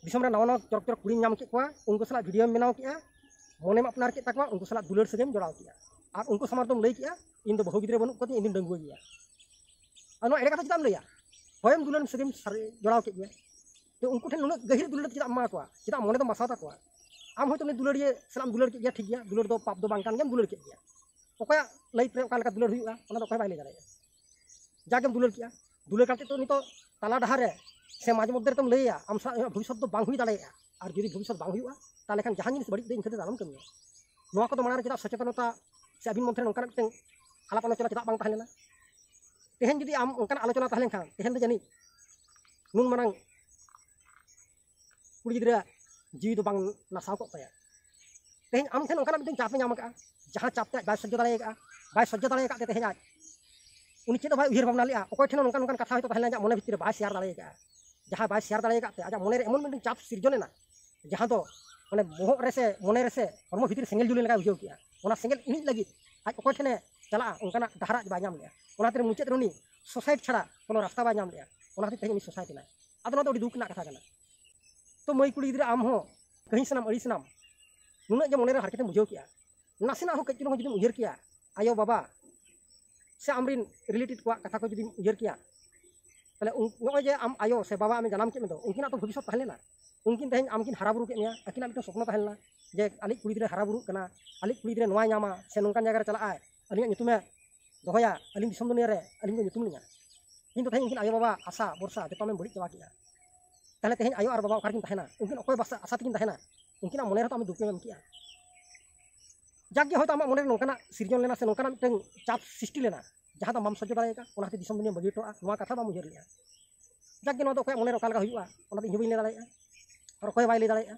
ᱫᱤᱥᱚᱢ ᱨᱮ ᱱᱟᱣᱟ ᱱᱟᱣᱟ ᱪᱚᱨᱚᱠ ᱪᱚᱨᱚᱠ ᱠᱩᱲᱤᱢ ᱧᱟᱢ ᱠᱮᱫ ᱠᱚᱣᱟ, ᱩᱱᱠᱩ ᱥᱟᱞᱟᱜ ᱵᱷᱤᱰᱤᱭᱳᱢ ᱵᱮᱱᱟᱣ ᱠᱮᱫᱼᱟ, ᱢᱚᱱᱮᱢ ᱟᱯᱱᱟᱨ ᱠᱮᱫ ᱛᱟᱠᱚᱣᱟ, ᱩᱱᱠᱩ ᱥᱟᱞᱟᱜ ᱫᱩᱞᱟᱹᱲ ᱥᱟᱹᱜᱟᱹᱭᱮᱢ ᱡᱚᱲᱟᱣ ᱠᱮᱫᱼᱟ᱾ ᱟᱨ ᱩᱱᱠᱩ ᱥᱟᱢᱟᱝ ᱨᱮᱫᱚᱢ ᱞᱟᱹᱭ ᱠᱮᱫᱼᱟ, "ᱤᱧ ᱫᱚ ᱵᱟᱹᱦᱩ ᱜᱤᱫᱽᱨᱟᱹ ᱵᱟᱹᱱᱩᱜ ᱠᱚᱛᱤᱧᱟ, ᱤᱧ ᱫᱚᱧ ᱰᱟᱺᱜᱩᱣᱟᱹ ᱜᱮᱭᱟ᱾" ᱟᱨ ᱱᱚᱣᱟ ᱮᱲᱮ ᱠᱟᱛᱷᱟ ᱪᱮᱫᱟᱜ ᱮᱢ ᱞᱟᱹᱭᱟ? ᱦᱳᱭᱮᱢ ᱫᱩᱞᱟᱹᱲᱮᱢ ᱥᱟᱹᱜᱟᱹᱭᱮᱢ ᱥᱟᱨ-, ᱡᱚᱲᱟᱣ ᱠᱮᱫ ᱜᱮᱭᱟ᱾ ᱛᱚ ᱩᱱᱠᱩ ᱴᱷᱮᱱ ᱱᱩᱱᱟᱹᱜ ᱜᱟᱹᱦᱤᱨ ᱫᱩᱞᱟᱹᱲ ᱪᱮᱫᱟᱜ ᱮᱢ ᱮᱢᱟ ᱠᱚᱣᱟ? ᱪᱮᱫᱟᱜ ᱢᱚᱱᱮ ᱫᱚᱢ ᱵᱟᱥᱟᱣ ᱛᱟᱠᱚᱣᱟ? ᱟᱢ ᱦᱚᱭᱛᱳ ᱩᱱᱤ ᱫᱩᱞᱟᱹᱲᱤᱭᱟᱹ ᱥᱟᱞᱟᱜ ᱮᱢ ᱫᱩᱞᱟᱹᱲ ᱠᱮᱫ ᱜᱮᱭᱟ, ᱴᱷᱤᱠ ᱜᱮᱭᱟ, ᱫᱩᱞᱟᱹᱲ ᱫᱚ ᱯᱟᱯ ᱫᱚ ᱵᱟᱝ ᱠᱟᱱ ᱜᱮᱭᱟᱢ ᱫᱩᱞᱟᱹᱲ ᱠᱮᱫ ᱜᱮᱭᱟ᱾ ᱚᱠᱚᱭᱟᱜ ᱞᱟᱭᱤᱯᱷ ᱨᱮ ᱚᱠᱟ ᱞᱮᱠᱟ ᱫᱩᱞᱟᱹᱲ ᱦᱩᱭᱩᱜᱼᱟ, ᱚᱱᱟ ᱫᱚ ᱚᱠᱚᱭ ᱵᱟᱭ ᱞᱟᱹᱭ ᱫᱟᱲᱮᱭᱟᱜᱼᱟ᱾ ᱡᱟᱜᱮᱢ ᱫᱩᱞᱟᱹᱲ ᱠᱮᱜᱼᱟ, ᱫᱩᱞᱟᱹᱲ ᱠᱟᱛᱮ ᱛᱚ ᱱᱤᱛᱚᱜ ᱛᱟᱞᱟ ᱰᱟᱦᱟᱨ ᱨᱮ ᱥᱮ ᱢᱟᱡᱷᱮ ᱢᱚᱫᱽᱫᱷᱮ ᱨᱮ ᱛᱚᱢ ᱞᱟᱹᱭᱟ, ᱟᱢ ᱥᱟᱞᱟᱜ ᱤᱧᱟᱹᱜ ᱵᱷᱚᱵᱤᱥᱥᱚᱛ ᱫᱚ ᱵᱟᱝ ᱦᱩᱭ ᱫᱟᱲᱮᱭᱟᱜᱼᱟ᱾ ᱟᱨ ᱡᱩᱫᱤ ᱵᱷᱚᱵᱤᱥᱥᱚᱛ ᱵᱟᱝ ᱦᱩᱭᱩᱜᱼᱟ, ᱛᱟᱦᱚᱞᱮ ᱠᱷᱟᱱ ᱡᱟᱦᱟᱸ ᱡᱤᱱᱤᱥ ᱵᱟᱹᱲᱤᱡ ᱫᱚ ᱤᱧ ᱠᱷᱟᱹᱛᱤᱨ ᱫᱚ ᱟᱞᱚᱢ ᱠᱟᱹᱢᱤᱭᱟ᱾ ᱱᱚᱣᱟ ᱠᱚᱫᱚ ᱢᱟᱲᱟᱝ ᱨᱮ ᱪᱮᱫᱟᱜ ᱥᱚᱪᱮᱛᱚᱱᱚᱛᱟ ᱥᱮ ᱟᱹᱵᱤᱱ ᱢᱚᱫᱽᱫᱷᱮ ᱨᱮ ᱱᱚᱝᱠᱟᱱᱟᱜ ᱢᱤᱫᱴᱮᱱ ᱟᱞᱟᱯ ᱟᱞᱳᱪᱚᱱᱟ ᱪᱮᱫᱟᱜ ᱵᱟᱝ ᱛᱟᱦᱮᱸ ᱞᱮᱱᱟ? ᱛᱮᱦᱮᱧ ᱡᱩᱫᱤ ᱟᱢ ᱚᱱᱠᱟᱱᱟᱜ ᱟᱞᱳᱪᱚᱱᱟ ᱛᱟᱦᱮᱸ ᱞᱮᱱᱠᱷᱟᱱ, ᱛᱮᱦᱮᱧ ᱫᱚ ᱡᱟᱹᱱᱤᱡ ᱱᱩᱱ ᱢᱟᱨᱟᱝ ᱠᱩᱲᱤ ᱜᱤᱫᱽᱨᱟᱹ ᱡᱤᱣᱤ ᱫᱚ ᱵᱟᱝ ᱱᱟᱥᱟᱣ ᱠᱚᱜ ᱛᱟᱭᱟ᱾ ᱛᱮᱦᱮᱧ ᱟᱢ ᱴᱷᱮᱱ ᱚᱱᱠᱟᱱᱟᱜ ᱢᱤᱫᱴᱮᱱ ᱪᱟᱯ ᱮ ᱧᱟᱢ ᱟᱠᱟᱫᱼᱟ, ᱡᱟᱦᱟᱸ ᱪᱟᱯ ᱛᱮ ᱟᱡ ᱵᱟᱭ ᱥᱚᱡᱽᱡᱚ ᱫᱟᱲᱮ ᱟᱠᱟᱫᱼᱟ, ᱵᱟᱭ ᱥᱚᱡᱽᱡᱚ ᱫᱟᱲᱮ ᱟᱠᱟᱫ ᱛᱮ ᱛᱮᱦᱮᱧ ᱟᱡ ᱩᱱᱤ ᱪᱮᱫ ᱦᱚᱸ ᱵᱟᱭ ᱩᱭᱦᱟᱹᱨ ᱵᱷᱟᱵᱽᱱᱟ ᱞᱮᱫᱼᱟ᱾ ᱚᱠᱚᱭ ᱴᱷᱮᱱ ᱦᱚᱸ ᱱᱚᱝᱠᱟᱱ ᱱᱚᱝᱠᱟᱱ ᱠᱟᱛᱷᱟ ᱦᱚᱭᱛᱳ ᱛᱟᱦᱮᱸ ᱞᱮᱱᱟ, ᱟᱡᱟᱜ ᱢᱚᱱᱮ ᱵᱷᱤᱛᱤᱨ ᱨᱮ ᱵᱟᱭ ᱥᱮᱭᱟᱨ ᱫᱟᱲᱮ ᱟᱠᱟᱫᱼᱟ᱾ ᱡᱟᱦᱟᱸ ᱵᱟᱭ ᱥᱮᱭᱟᱨ ᱫᱟᱲᱮ ᱟᱠᱟᱫ ᱛᱮ ᱟᱡᱟᱜ ᱢᱚᱱᱮ ᱨᱮ ᱮᱢᱚᱱ ᱢᱤᱫᱴᱮᱱ ᱪᱟᱯ ᱥᱤᱨᱡᱚᱱ ᱮᱱᱟ, ᱡᱟᱦᱟᱸ ᱫᱚ ᱢᱟᱱᱮ ᱵᱚᱦᱚᱜ ᱨᱮ ᱥᱮ ᱢᱚᱱᱮ ᱨᱮ ᱥᱮ ᱦᱚᱲᱢᱚ ᱵᱷᱤᱛᱤᱨ ᱨᱮ ᱥᱮᱸᱜᱮᱞ ᱡᱩᱞ ᱞᱮᱠᱟᱭ ᱵᱩᱡᱷᱟᱹᱣ ᱠᱮᱫᱼᱟ᱾ ᱚᱱᱟ ᱥᱮᱸᱜᱮᱞ ᱤᱬᱤᱡ ᱞᱟᱹᱜᱤᱫ ᱟᱡ ᱚᱠᱚᱭ ᱴᱷᱮᱱᱮ ᱪᱟᱞᱟᱜᱼᱟ, ᱚᱱᱠᱟᱱᱟᱜ ᱰᱟᱦᱟᱨ ᱟᱡ ᱵᱟᱭ ᱧᱟᱢ ᱞᱮᱫᱼᱟ᱾ ᱚᱱᱟ ᱛᱮ ᱢᱩᱪᱟᱹᱫ ᱨᱮ ᱩᱱᱤ ᱥᱩᱥᱟᱭᱤᱰ ᱪᱷᱟᱲᱟ ᱠᱳᱱᱳ ᱨᱟᱥᱛᱟ ᱵᱟᱭ ᱧᱟᱢ ᱞᱮᱫᱼᱟ᱾ ᱚᱱᱟ ᱠᱷᱟᱹᱛᱤᱨ ᱛᱮᱦᱮᱧ ᱩᱱᱤ ᱥᱩᱥᱟᱭᱤᱰ ᱮᱱᱟᱭ᱾ ᱟᱫᱚ ᱱᱚᱣᱟ ᱫᱚ ᱟᱹᱰᱤ ᱫᱩᱠ ᱨᱮᱱᱟᱜ ᱠᱟᱛᱷᱟ ᱠᱟᱱᱟ᱾ ᱛᱚ ᱢᱟᱹᱭ ᱠᱩᱲᱤ ᱜᱤᱫᱽᱨᱟᱹ, ᱟᱢ ᱦᱚᱸ ᱠᱟᱹᱦᱤᱥ ᱮᱱᱟᱢ, ᱟᱹᱲᱤᱥ ᱮᱱᱟᱢ, ᱱᱩᱱᱟᱹᱜ ᱡᱮ ᱢᱚᱱᱮᱨᱮ ᱦᱟᱨᱠᱮᱛ ᱮᱢ ᱵᱩᱡᱷᱟᱹᱣ ᱠᱮᱜᱼᱟ, ᱱᱟᱥᱮᱱᱟᱜ ᱦᱚᱸ ᱠᱟᱹᱡ ᱪᱩᱞᱩᱝ ᱦᱚᱸ ᱡᱩᱫᱤᱢ ᱩᱭᱦᱟᱹᱨ ᱠᱮᱭᱟ, ᱟᱭᱳ ᱵᱟᱵᱟ ᱥᱮ ᱟᱢᱨᱤᱱ ᱨᱤᱞᱮᱴᱤᱵᱷ ᱠᱚᱣᱟᱜ ᱠᱟᱛᱷᱟ ᱠᱚ ᱡᱩᱫᱤᱢ ᱩᱭᱦᱟᱹᱨ ᱠᱮᱭᱟ, ᱛᱟᱦᱞᱮ ᱩᱱ-, ᱱᱚᱜᱼᱚᱭ ᱡᱮ ᱟᱢ ᱟᱭᱳ ᱥᱮ ᱵᱟᱵᱟ ᱟᱢᱮ ᱡᱟᱱᱟᱢ ᱠᱮᱫ ᱢᱮᱫᱚ, ᱩᱱᱠᱤᱱᱟᱜ ᱛᱚ ᱵᱷᱚᱵᱤᱥᱥᱚᱛ ᱛᱟᱦᱮᱸ ᱞᱮᱱᱟ᱾ ᱩᱱᱠᱤᱱ ᱛᱮᱦᱮᱧ ᱟᱢ ᱠᱤᱱ ᱦᱟᱨᱟ ᱵᱩᱨᱩ ᱠᱮᱫ ᱢᱮᱭᱟ, ᱟᱹᱠᱤᱱᱟᱜ ᱢᱤᱫᱴᱮᱱ ᱥᱚᱯᱱᱚ ᱛᱟᱦᱮᱸ ᱞᱮᱱᱟ ᱡᱮ ᱟᱞᱮᱭᱤᱡ ᱠᱩᱲᱤ ᱜᱤᱫᱽᱨᱟᱹ ᱦᱟᱨᱟ ᱵᱩᱨᱩᱜ ᱠᱟᱱᱟ, ᱟᱞᱮᱭᱤᱡ ᱠᱩᱲᱤ ᱜᱤᱫᱽᱨᱟᱹ ᱱᱚᱣᱟᱭ ᱧᱟᱢᱟ ᱥᱮ ᱱᱚᱝᱠᱟᱱ ᱡᱟᱭᱜᱟ ᱨᱮ ᱪᱟᱞᱟᱜᱼᱟᱭ, ᱟᱹᱞᱤᱧᱟᱜ ᱧᱩᱛᱩᱢᱮ ᱫᱚᱦᱚᱭᱟ, ᱟᱹᱞᱤᱧ ᱫᱤᱥᱚᱢ ᱫᱩᱱᱤᱭᱟᱹ ᱨᱮ ᱟᱹᱞᱤᱧ ᱠᱚ ᱧᱩᱛᱩᱢ ᱞᱤᱧᱟ᱾ ᱠᱤᱱᱛᱩ ᱛᱮᱦᱮᱧ ᱩᱱᱠᱤᱱ ᱟᱭᱳ ᱵᱟᱵᱟ ᱟᱥᱟ ᱵᱷᱚᱨᱥᱟ ᱡᱚᱛᱚ ᱟᱢᱮᱢ ᱵᱟᱹᱲᱤᱡ ᱪᱟᱵᱟ ᱠᱮᱜᱼᱟ᱾ ᱛᱟᱦᱞᱮ ᱛᱮᱦᱮᱧ ᱟᱭᱳ ᱟᱨ ᱵᱟᱵᱟ ᱚᱠᱟ ᱨᱮᱠᱤᱱ ᱛᱟᱦᱮᱱᱟ? ᱩᱱᱠᱤᱱ ᱚᱠᱚᱭ ᱵᱟᱥᱟ ᱟᱥᱟ ᱛᱮᱠᱤᱱ ᱛᱟᱦᱮᱱᱟ? ᱩᱱᱠᱤᱱᱟᱜ ᱢᱚᱱᱮ ᱨᱮᱦᱚᱸ ᱛᱚ ᱟᱢ ᱫᱩᱠ ᱮᱢ ᱮᱢ ᱠᱮᱜᱼᱟ᱾ ᱡᱟᱠ ᱜᱮ ᱦᱚᱭᱛᱳ ᱟᱢᱟᱜ ᱢᱚᱱᱮ ᱨᱮ ᱱᱚᱝᱠᱟᱱᱟᱜ ᱥᱤᱨᱡᱚᱱ ᱞᱮᱱᱟ ᱥᱮ ᱱᱚᱝᱠᱟᱱᱟᱜ ᱢᱤᱫᱴᱟᱝ ᱪᱟᱯ ᱥᱨᱤᱥᱴᱤ ᱞᱮᱱᱟ, ᱡᱟᱦᱟᱸ ᱫᱚ ᱵᱟᱢ ᱥᱚᱡᱽᱡᱚ ᱫᱟᱲᱮ ᱟᱠᱟᱫ, ᱚᱱᱟ ᱠᱷᱟᱹᱛᱤᱨ ᱫᱤᱥᱚᱢ ᱫᱩᱱᱤᱭᱟᱹ ᱵᱟᱹᱜᱤ ᱦᱚᱴᱚᱣᱟᱜᱼᱟ, ᱱᱚᱣᱟ ᱠᱟᱛᱷᱟ ᱵᱟᱢ ᱩᱭᱦᱟᱹᱨ ᱞᱮᱜᱼᱟ᱾ ᱡᱟᱠ ᱜᱮ ᱱᱚᱣᱟ ᱫᱚ ᱚᱠᱚᱭᱟᱜ ᱢᱚᱱᱮ ᱨᱮ ᱚᱠᱟ ᱞᱮᱠᱟ ᱦᱩᱭᱩᱜᱼᱟ, ᱚᱱᱟ ᱫᱚ ᱤᱧ ᱦᱚᱸ ᱵᱟᱹᱧ ᱞᱟᱹᱭ ᱫᱟᱲᱮᱭᱟᱜᱼᱟ, ᱟᱨ ᱚᱠᱚᱭ ᱦᱚᱸ ᱵᱟᱭ ᱞᱟᱹᱭ ᱫᱟᱲᱮᱭᱟᱜᱼᱟ᱾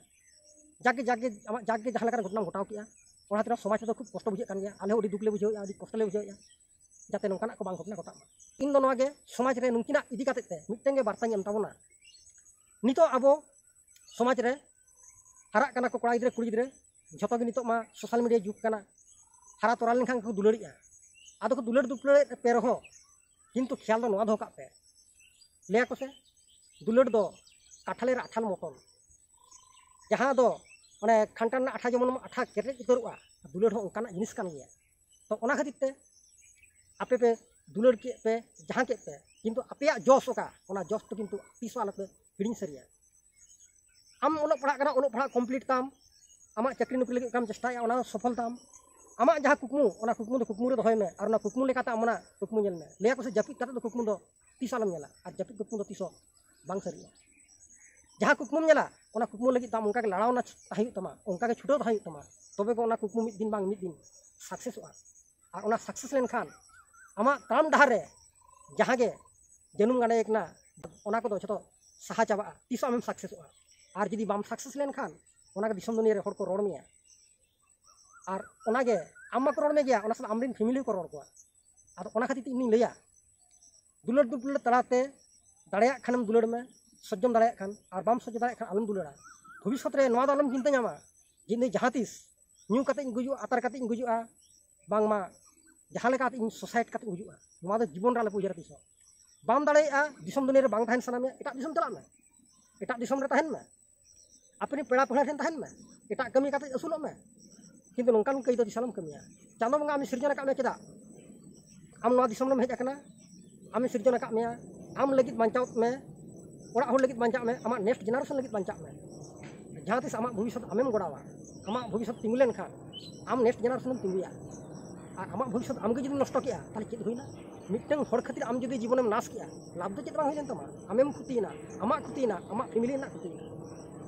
ᱡᱟᱠ ᱜᱮ, ᱡᱟᱠ ᱜᱮ ᱟᱢᱟᱜ ᱡᱟᱠ ᱜᱮ ᱡᱟᱦᱟᱸ ᱞᱮᱠᱟᱱ ᱜᱷᱚᱴᱚᱱᱟᱢ ᱜᱷᱚᱴᱟᱣ ᱠᱮᱜᱼᱟ, ᱚᱱᱟ ᱠᱷᱟᱹᱛᱤᱨ ᱥᱚᱢᱟᱡᱽ ᱨᱮᱫᱚ ᱠᱷᱩᱵ ᱠᱚᱥᱴᱚ ᱵᱩᱡᱷᱟᱹᱜ ᱠᱟᱱ ᱜᱮᱭᱟ᱾ ᱟᱞᱮ ᱦᱚᱸ ᱟᱹᱰᱤ ᱫᱩᱠ ᱞᱮ ᱵᱩᱡᱷᱟᱹᱣᱮᱫᱼᱟ, ᱟᱹᱰᱤ ᱠᱚᱥᱴᱚ ᱞᱮ ᱵᱩᱡᱷᱟᱹᱣᱮᱫᱼᱟ, ᱡᱟᱛᱮ ᱱᱚᱝᱠᱟᱱᱟᱜ ᱠᱚ ᱵᱟᱝ ᱜᱷᱚᱴᱚᱱᱟ ᱜᱷᱚᱴᱟᱜ ᱢᱟ᱾ ᱤᱧ ᱫᱚ ᱱᱚᱣᱟ ᱜᱮ ᱥᱚᱢᱟᱡᱽ ᱨᱮ ᱱᱩᱠᱤᱱᱟᱜ ᱤᱫᱤ ᱠᱟᱛᱮ ᱛᱮ ᱢᱤᱫᱴᱮᱱ ᱜᱮ ᱵᱟᱨᱛᱟᱧ ᱮᱢ ᱛᱟᱵᱚᱱᱟ᱾ ᱱᱤᱛᱚᱜ ᱟᱵᱚ ᱥᱚᱢᱟᱡᱽ ᱨᱮ ᱦᱟᱨᱟᱜ ᱠᱟᱱᱟ ᱠᱚ ᱠᱚᱲᱟ ᱜᱤᱫᱽᱨᱟᱹ, ᱠᱩᱲᱤ ᱜᱤᱫᱽᱨᱟᱹ, ᱡᱷᱚᱛᱚ ᱜᱮ ᱱᱤᱛᱚᱜ ᱢᱟ social media ᱡᱩᱜᱽ ᱠᱟᱱᱟ᱾ ᱦᱟᱨᱟ ᱛᱚᱨᱟ ᱞᱮᱱᱠᱷᱟᱱ ᱜᱮᱠᱚ ᱫᱩᱞᱟᱹᱲᱮᱜᱼᱟ᱾ ᱟᱫᱚ ᱠᱚ ᱫᱩᱞᱟᱹᱲ ᱫᱩᱯᱞᱟᱹᱲᱮᱫ ᱯᱮ ᱨᱮᱦᱚᱸ, ᱠᱤᱱᱛᱩ ᱠᱷᱮᱭᱟᱞ ᱫᱚ ᱱᱚᱣᱟ ᱫᱚᱦᱚ ᱠᱟᱜ ᱯᱮ, ᱞᱟᱹᱭᱟᱠᱚ ᱥᱮ ᱫᱩᱞᱟᱹᱲ ᱫᱚ ᱠᱟᱴᱷᱟᱞᱮᱨ ᱟᱴᱷᱟᱞ ᱢᱚᱛᱚᱱ, ᱡᱟᱦᱟᱸ ᱫᱚ ᱚᱱᱮ ᱠᱷᱟᱱᱴᱟ ᱨᱮᱱᱟᱜ ᱟᱴᱷᱟ ᱡᱮᱢᱚᱱ ᱟᱴᱷᱟ ᱠᱮᱴᱮᱡ ᱩᱛᱟᱹᱨᱚᱜᱼᱟ, ᱫᱩᱞᱟᱹᱲ ᱦᱚᱸ ᱚᱱᱠᱟᱱᱟᱜ ᱡᱤᱱᱤᱥ ᱠᱟᱱ ᱜᱮᱭᱟ᱾ ᱛᱚ ᱚᱱᱟ ᱠᱷᱟᱹᱛᱤᱨ ᱛᱮ ᱟᱯᱮ ᱯᱮ ᱫᱩᱞᱟᱹᱲ ᱠᱮᱫ ᱯᱮ, ᱡᱟᱦᱟᱸ ᱠᱮᱫ ᱯᱮ, ᱠᱤᱱᱛᱩ ᱟᱯᱮᱭᱟᱜ ᱡᱚᱥ ᱚᱠᱟ, ᱚᱱᱟ ᱡᱚᱥ ᱫᱚ ᱠᱤᱱᱛᱩ ᱛᱤᱥ ᱦᱚᱸ ᱟᱞᱚᱯᱮ ᱦᱤᱲᱤᱧ ᱥᱟᱹᱨᱤᱭᱟ᱾ ᱟᱢ ᱚᱞᱚᱜ ᱯᱟᱲᱦᱟᱜ ᱠᱟᱱᱟ, ᱚᱞᱚᱜ ᱯᱟᱲᱦᱟᱜ complete ᱛᱟᱢ, ᱟᱢᱟᱜ ᱪᱟᱹᱠᱨᱤ ᱱᱚᱠᱨᱤ ᱞᱟᱹᱜᱤᱫ ᱠᱟᱢ ᱪᱮᱥᱴᱟᱭᱟ, ᱚᱱᱟ ᱦᱚᱸ ᱥᱚᱯᱷᱚᱞ ᱛᱟᱢ᱾ ᱟᱢᱟᱜ ᱡᱟᱦᱟᱸ ᱠᱩᱠᱢᱩ, ᱚᱱᱟ ᱠᱩᱠᱢᱩ ᱫᱚ ᱠᱩᱠᱢᱩ ᱨᱮ ᱫᱚᱦᱚᱭ ᱢᱮ, ᱟᱨ ᱚᱱᱟ ᱠᱩᱠᱢᱩ ᱞᱮᱠᱟᱛᱮ ᱟᱢ ᱚᱱᱟ ᱠᱩᱠᱢᱩ ᱧᱮᱞ ᱢᱮ᱾ ᱞᱟᱹᱭᱟᱠᱚ ᱥᱮ ᱡᱟᱹᱯᱤᱫ ᱠᱟᱛᱮ ᱫᱚ ᱠᱩᱠᱢᱩ ᱫᱚ ᱛᱤᱥ ᱟᱞᱚᱢ ᱧᱮᱞᱟ, ᱟᱨ ᱡᱟᱹᱯᱤᱫ ᱠᱩᱠᱢᱩ ᱫᱚ ᱛᱤᱥ ᱦᱚᱸ ᱵᱟᱝ ᱥᱟᱹᱨᱤᱜᱼᱟ᱾ ᱡᱟᱦᱟᱸ ᱠᱩᱠᱢᱩᱢ ᱧᱮᱞᱟ, ᱚᱱᱟ ᱠᱩᱠᱢᱩ ᱞᱟᱹᱜᱤᱫ ᱫᱚ ᱟᱢ ᱚᱱᱠᱟ ᱜᱮ ᱞᱟᱲᱟᱣ ᱚᱱᱟ ᱛᱟᱦᱮᱸ ᱦᱩᱭᱩᱜ ᱛᱟᱢᱟ, ᱚᱱᱠᱟ ᱜᱮ ᱪᱷᱩᱴᱟᱹᱣ ᱛᱟᱦᱮᱸ ᱦᱩᱭᱩᱜ ᱛᱟᱢᱟ, ᱛᱚᱵᱮ ᱜᱮ ᱚᱱᱟ ᱠᱩᱠᱢᱩ ᱢᱤᱫ ᱫᱤᱱ ᱵᱟᱝ ᱢᱤᱫ ᱫᱤᱱ successᱚᱜᱼᱟ᱾ ᱟᱨ ᱚᱱᱟ success ᱞᱮᱱᱠᱷᱟᱱ ᱟᱢᱟᱜ ᱛᱟᱲᱟᱢ ᱰᱟᱦᱟᱨ ᱨᱮ ᱡᱟᱦᱟᱸ ᱜᱮ ᱡᱟᱹᱱᱩᱢ ᱜᱟᱸᱰᱮ ᱠᱟᱱᱟ, ᱚᱱᱟ ᱠᱚᱫᱚ ᱡᱷᱚᱛᱚ ᱥᱟᱦᱟ ᱪᱟᱵᱟᱜᱼᱟ᱾ ᱛᱤᱥ ᱦᱚᱸ ᱟᱢᱮᱢ successᱚᱜᱼᱟ᱾ ᱟᱨ ᱡᱩᱫᱤ ᱵᱟᱢ success ᱞᱮᱱᱠᱷᱟᱱ, ᱚᱱᱟ ᱜᱮ ᱫᱤᱥᱚᱢ ᱫᱩᱱᱤᱭᱟᱹ ᱨᱮ ᱦᱚᱲ ᱠᱚ ᱨᱚᱲ ᱢᱮᱭᱟ᱾ ᱟᱨ ᱚᱱᱟ ᱜᱮ ᱟᱢ ᱢᱟᱠᱚ ᱨᱚᱲ ᱢᱮ ᱜᱮᱭᱟ, ᱚᱱᱟ ᱥᱟᱞᱟᱜ ᱟᱢᱨᱮᱱ family ᱦᱚᱸᱠᱚ ᱨᱚᱲ ᱠᱚᱣᱟ᱾ ᱟᱫᱚ ᱚᱱᱟ ᱠᱷᱟᱹᱛᱤᱨ ᱛᱮ ᱤᱧ ᱞᱟᱹᱭᱟ, ᱫᱩᱞᱟᱹᱲ ᱫᱩᱯᱞᱟᱹᱲ ᱛᱟᱞᱟᱛᱮ ᱫᱟᱲᱮᱭᱟᱜ ᱠᱷᱟᱱᱮᱢ ᱫᱩᱞᱟᱹᱲ ᱢᱮ, ᱥᱚᱡᱡᱚᱢ ᱫᱟᱲᱮᱭᱟᱜ ᱠᱷᱟᱱ, ᱟᱨ ᱵᱟᱢ ᱥᱚᱡᱡᱚ ᱫᱟᱲᱮᱭᱟᱜ ᱠᱷᱟᱱ ᱟᱞᱚᱢ ᱫᱩᱞᱟᱹᱲᱟ᱾ ᱵᱷᱚᱵᱤᱥᱥᱚᱛ ᱨᱮ ᱱᱚᱣᱟ ᱫᱚ ᱟᱞᱚᱢ ᱪᱤᱱᱛᱟᱹ ᱧᱟᱢᱟ ᱡᱮ ᱤᱧ ᱡᱟᱦᱟᱸ ᱛᱤᱥ ᱧᱩ ᱠᱟᱛᱮ ᱤᱧ ᱜᱩᱡᱩᱜᱼᱟ, ᱟᱛᱟᱨ ᱠᱟᱛᱮ ᱤᱧ ᱜᱩᱡᱩᱜᱼᱟ, ᱵᱟᱝᱢᱟ ᱡᱟᱦᱟᱸ ᱞᱮᱠᱟ ᱠᱟᱛᱮ ᱤᱧ suicide ᱠᱟᱛᱮ ᱤᱧ ᱜᱩᱡᱩᱜᱼᱟ᱾ ᱱᱚᱣᱟ ᱫᱚ ᱡᱤᱵᱚᱱ ᱨᱮ ᱟᱞᱚᱯᱮ ᱩᱭᱦᱟᱹᱨᱟ ᱛᱤᱥ ᱦᱚᱸ᱾ ᱵᱟᱢ ᱫᱟᱲᱮᱭᱟᱜᱼᱟ, ᱫᱤᱥᱚᱢ ᱫᱩᱱᱤᱭᱟᱹ ᱨᱮ ᱵᱟᱝ ᱛᱟᱦᱮᱱ ᱥᱟᱱᱟ ᱢᱮᱭᱟ, ᱮᱴᱟᱜ ᱫᱤᱥᱚᱢ ᱪᱟᱞᱟᱜ ᱢᱮ, ᱮᱴᱟᱜ ᱫᱤᱥᱚᱢ ᱨᱮ ᱛᱟᱦᱮᱱ ᱢᱮ, ᱟᱯᱮ ᱨᱮᱱ ᱯᱮᱲᱟ ᱯᱟᱹᱲᱦᱟᱹ ᱴᱷᱮᱱ ᱛᱟᱦᱮᱱ ᱢᱮ, ᱮᱴᱟᱜ ᱠᱟᱹᱢᱤ ᱠᱟᱛᱮ ᱟᱹᱥᱩᱞᱚᱜ ᱢᱮ, ᱠᱤᱱᱛᱩ ᱱᱚᱝᱠᱟᱱ ᱠᱟᱹᱢᱤ ᱫᱚ ᱛᱤᱥ ᱟᱞᱚᱢ ᱠᱟᱹᱢᱤᱭᱟ᱾ ᱪᱟᱸᱫᱚ ᱵᱚᱸᱜᱟ ᱟᱢᱮ ᱥᱤᱨᱡᱚᱱ ᱟᱠᱟᱫ ᱢᱮᱭᱟ ᱪᱮᱫᱟᱜ? ᱟᱢ ᱱᱚᱣᱟ ᱫᱤᱥᱚᱢ ᱨᱮᱢ ᱦᱮᱡ ᱟᱠᱟᱱᱟ, ᱟᱢᱮ ᱥᱤᱨᱡᱚᱱ ᱟᱠᱟᱫ ᱢᱮᱭᱟ, ᱟᱢ ᱞᱟᱹᱜᱤᱫ ᱵᱟᱧᱪᱟᱣ ᱢᱮ, ᱚᱲᱟᱜ ᱦᱚᱲ ᱞᱟᱹᱜᱤᱫ ᱵᱟᱧᱪᱟᱜ ᱢᱮ, ᱟᱢᱟᱜ next generation ᱞᱟᱹᱜᱤᱫ ᱵᱟᱧᱪᱟᱜ ᱢᱮ᱾ ᱡᱟᱦᱟᱸ ᱛᱤᱥ ᱟᱢᱟᱜ ᱵᱷᱚᱵᱤᱥᱥᱚᱛ ᱟᱢᱮᱢ ᱜᱚᱲᱟᱣᱟ, ᱟᱢᱟᱜ ᱵᱷᱚᱵᱤᱥᱥᱚᱛ ᱛᱤᱸᱜᱩ ᱞᱮᱱᱠᱷᱟᱱ, ᱟᱢ next generation ᱮᱢ ᱛᱤᱸᱜᱩᱭᱟ᱾ ᱟᱨ ᱟᱢᱟᱜ ᱵᱷᱚᱵᱤᱥᱥᱚᱛ ᱟᱢᱜᱮ ᱡᱩᱫᱤᱢ ᱱᱚᱥᱴᱚ ᱠᱮᱜᱼᱟ, ᱛᱟᱦᱚᱞᱮ ᱪᱮᱫ ᱦᱩᱭᱱᱟ? ᱢᱤᱫᱴᱟᱝ ᱦᱚᱲ ᱠᱷᱟᱹᱛᱤᱨ ᱟᱢ ᱡᱩᱫᱤ ᱡᱤᱵᱚᱱᱮᱢ ᱱᱟᱥ ᱠᱮᱜᱼᱟ, ᱞᱟᱵᱷ ᱫᱚ ᱪᱮᱫ ᱵᱟᱝ ᱦᱩᱭ ᱞᱮᱱ ᱛᱟᱢᱟ? ᱟᱢᱮᱢ ᱠᱷᱚᱛᱤᱭᱮᱱᱟ, ᱟᱢᱟᱜ ᱠᱷᱚᱛᱤᱭᱮᱱᱟ, ᱟᱢᱟᱜ family ᱨᱮᱱᱟᱜ ᱠᱷᱚᱛᱤᱭᱮᱱᱟ᱾